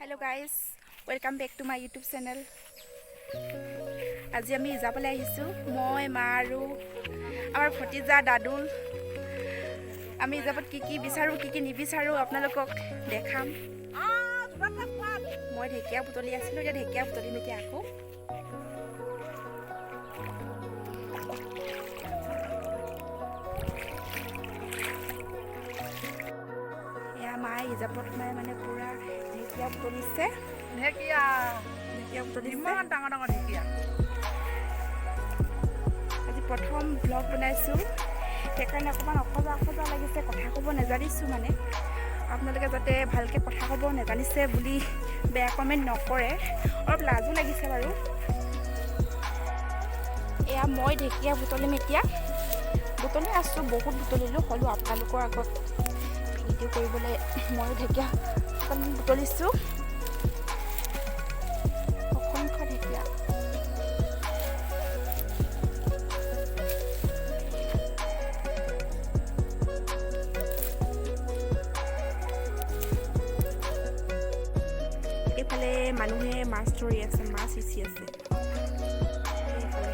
Hello guys, welcome back to my YouTube channel. আজি আমি যাবলৈ আহিছোঁ, মই, মা আৰু আমাৰ ভতিজা দাদুল। আমি হিচাপত কি কি বিচাৰোঁ, কি কি নিবিচাৰোঁ, আপোনালোকক দেখাম। মই ঢেকীয়া বুটলি আছিলোঁ, এতিয়া ঢেকীয়া বুটলিম এতিয়া আকৌ। এয়া মায়ে হিচাপত মায়ে মানে পূৰা ঢেকীয়া বুটলিছে। ঢেকীয়া। ঢেকীয়া বুটলিছে। ইমান ডাঙৰ ডাঙৰ ঢেকীয়া। আজি প্ৰথম ভ্লগ বনাইছোঁ, সেইকাৰণে অকণমান অখজা অখজা লাগিছে। কথা ক'ব নাজানিছোঁ, মানে আপোনালোকে যাতে ভালকৈ কথা ক'ব নাজানিছে বুলি বেয়া কমেণ্ট নকৰে। অলপ লাজো লাগিছে বাৰু। এয়া মই ঢেকীয়া বুটলিম এতিয়া। বুটলি আছোঁ, বহুত বুটলিলোঁ। হ'লেও আপোনালোকৰ আগত ভিডিঅ' কৰিবলৈ ময়ো ঢেকীয়া অকণমান বুটলিছোঁ। অসংখ্য ঢেকীয়া। এইফালে মানুহে মাছ ধৰি আছে, মাছ সিঁচি আছে এইফালে।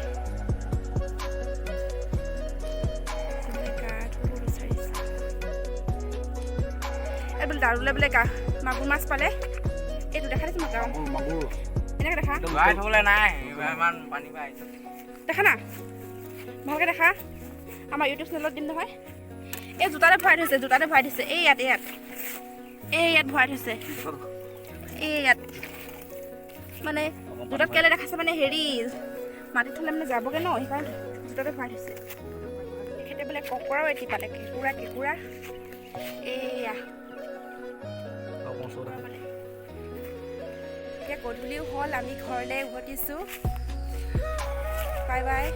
এইফালে গা ধুব বিচাৰিছে। এই বোলে দাৰুলে বোলে গা মাগুৰ মাছ পালে। এইটো দেখা দিছোঁ মই গাওঁ। মাগুৰ। এনেকৈ দেখা। ভৰাই থবলৈ নাই, ইমান পানী পাই আহিছোঁ। দেখা না, ভালকৈ দেখা। আমাৰ ইউটিউব চেনেলত দিম নহয়। এই জোতাতে ভৰাই থৈছে, জোতাতে ভৰাই থৈছে। এই ইয়াত, এই ইয়াত, এই ইয়াত ভৰাই থৈছে। এই ইয়াত মানে জোতাত কেলৈ দেখাইছে? মানে হেৰি, মাটিত থ'লে মানে যাবগৈ ন, সেইকাৰণে জোতাতে ভৰাই থৈছে। তেখেতে বোলে কঁকৰাও এটি পালে, কেঁকুৰা, কেঁকুৰা। এইয়া পালে। এতিয়া গধূলিও হ'ল, আমি ঘৰলৈ উভতিছোঁ। Bye bye.